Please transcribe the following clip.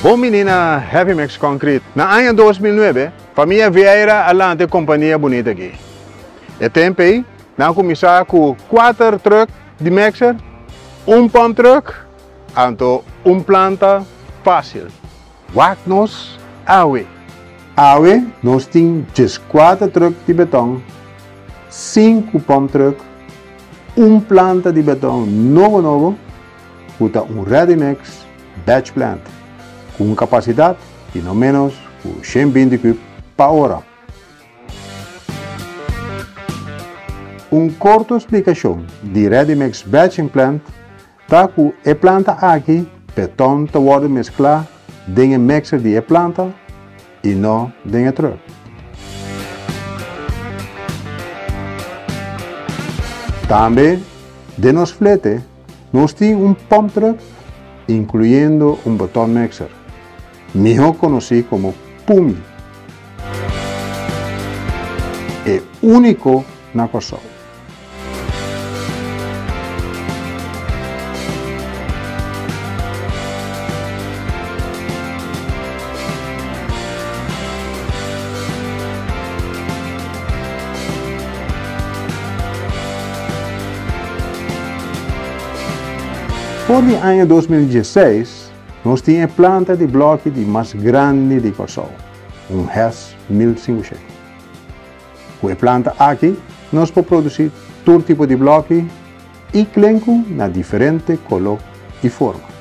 Bon bini na Heavy Mix Concrete. Na aña 2009, famia Vieira a lanta e kompania bunita aki. E tempu ei, nan a kuminsá ku kuater trùk di mixer, un pump truck, anto un planta fásil. Wak nos awe. Awe nos tin 14 trùk di beton, sinku pump truck, un planta di beton nobo nobo ku ta un ready mix batch plant ku un kapasidat di no ménos ku 120 kub pa ora. Un korto splikashon di ready mix batching plant ta ku e planta aki beton ta wòrdu mesklá den e mixer di e planta i no den e trùk. Tambe den nos flete nos tin un pump truck inkluyendo un beton mixer, mihó konosí komo Pumi, e úniko na Kòrsou. For di aña 2016 nos tin e planta di blòki di mas grandi di Kòrsou, un HES 1500. Ku e planta aki nos por produsí tur tipo di blòki i klenku na diferente koló i forma.